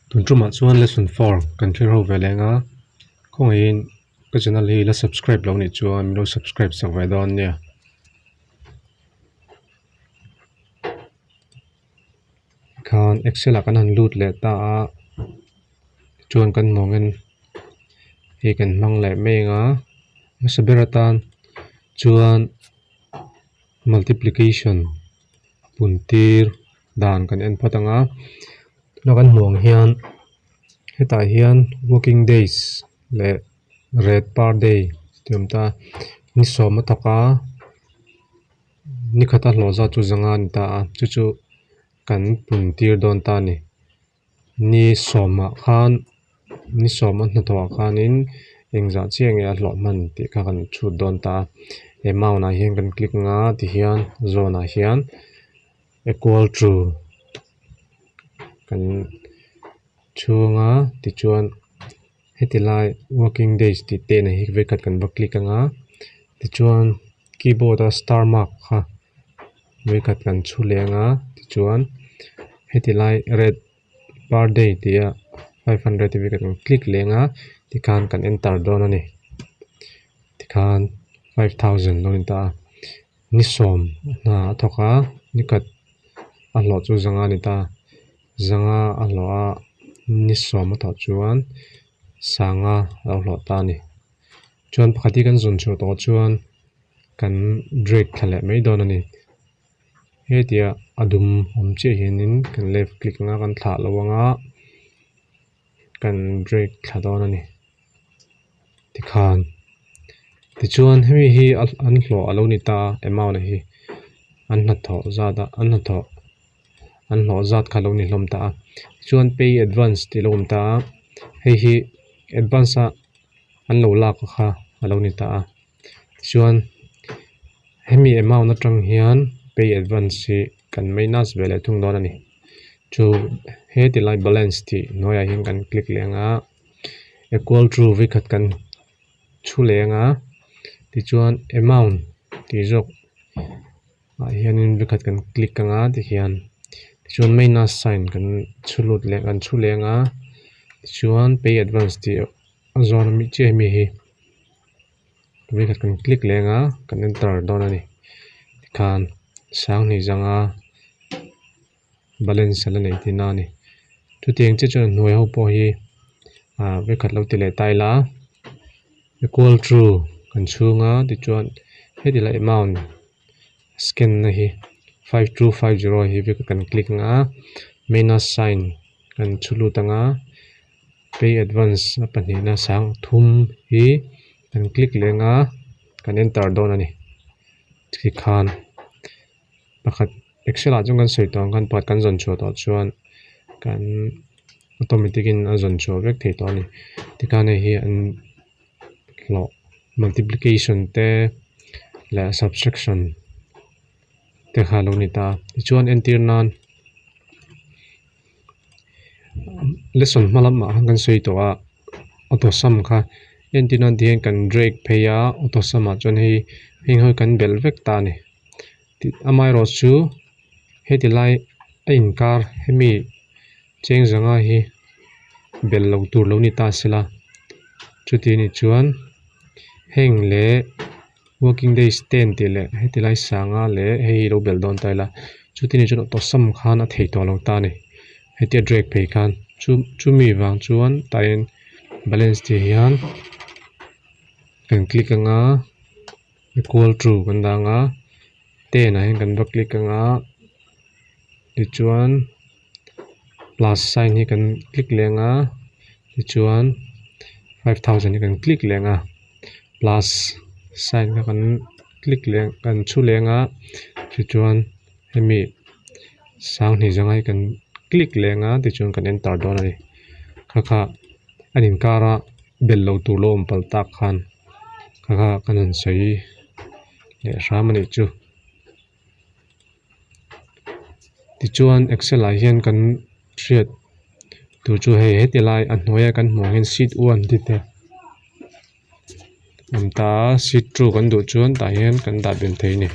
Tun tumah chuan lesson 4 kan thlir ho ve leng a, khawngaihin ka channel hi la subscribe lo nih chuan min lo subscribe sak ve dawn nia. Khan excel ah kan han lut leh ta a chuan kan mawngin hei kan hmang leh mai ang a hmasa ber atan chuan multiplication pun tir dan kan en phawt ang a tuna kan hmuh ang hian hetah hian working days leh rate per day tih a awm ta ni sawm a thawk a. Ni khata hlawh zat chu zanga a ni ta a, chu chu kan pun tir dawn ta a ni. Ni sawmah khan ni sawma hnathawhah khanin engzah chiah nge a hlawh hman tih kha kan chhut dawn ta a. Amount ah hian kan click ang a tihian zone ah hian equal to kan chhung a tichuan heti lai working days tih te na hi vekhat kan va click ang a tichuan keyboard a star mark kha vekhat kan chhu leh ang a tichuan heti lai rate per day tih a 500 tih vekhat kan click leh ang a tikhan kan enter dawn a ni tikhan 5000 lo ni ta a ni sawm hna a thawk a nikhat a hlawh chu zanga a ni ta a. Zanga a hlawh a, ni sawm a thawh chuan sanga a lo hlawh ta a ni. Chuan pakhat hi kan zawn chhuah tawh chuan kan drag thla leh mai dawn a ni. Hetia a dum awm chiah hianin kan left click anga kan thlah lo anga kan drag thla dawn a ni. Tikhan tichuan hemi hi an hlawh a lo ni ta a amount hi an hnathawh zat a an hnathawh an hlawh zat kha a lo ni hlawm ta a tichuan pay advance tih a lo awm ta a hei hi advance a an lo lak kha a lo ni ta a tichuan hemi amount atang hian pay advance hi kan minus ve leh thung dawn a ni chu he ti lai balance tih hnuaiah hian kan click leh ang a. Equal to vekhat kan thu leh ang a tichuan amount tih zawk ah hianin vekhat kan click ang a tihian tichuan minus sign kan chhu lut leh kan chhu leh ang a tichuan pay advance tih a zawn ami chiah ami hi vekhat kan click leh ang a kan enter dawn a ni tikhan sanghnih zanga. Balance a la nei tihna a ni. Chutiang chiah chuan hnuai ho pawh hi ah vekhat lo ti leh ta ila equal to kan chhung a tichuan heti lai amount scan na hi 5250 hi vekhat kan click ang a minus sign kan chhu lut ang a pay advance a pahnihna sang thum hi kan click leh ang a kan enter dawn a ni tikhan pakhat Excel ah chuan kan sawi tawh ang khan pakhat kan zawn chhuah tawh chuan kan automatic in a zawn chhuah vek thei tawh a ni tikhan hei hi an hlawh multiplication te leh subtraction te kha a lo ni ta a tichuan entir nan lesson hma lamah khan kan sawi tawh a auto sum kha entir nan tihian kan drag phei a auto sum ah chuan hei heng ho hi kan belh vek ta a ni. Amaherawh chu heti lai a inkar hemi cheng zanga hi bel lo tur lo ni ta sela chuti anih chuan heng leh working days ten tih leh heti lai sanga leh hei hi lo bel dawn ta ila chuti anih chuan auto sum khan a thei tawh lo ta a ni hetia drag phei khan chu chumi vang chuan tah hian balance tih hian kan click anga. Equal to kan dah ang a ten ah hian kan va click ang a tichuan plus sign hi kan click leh ang a tichuan 5000 hi kan click leh ang a plus sign kha kan click leh kan chhu leh ang a tichuan hemi sanghnih zanga hi kan click leh ang a tichuan kan enter dawn a ni kha kha an inkar a bel lo tur lo awm palh tak khan. Kha kha kan han sawi leh hram a nih chu. Tichuan excel ah hian kan hriat tur chu hei heti lai a hnuaia kan hmuh ang hian sheet one tih te awm ta a sheet two kan duh chuan tah hian kan dah belh thei a ni.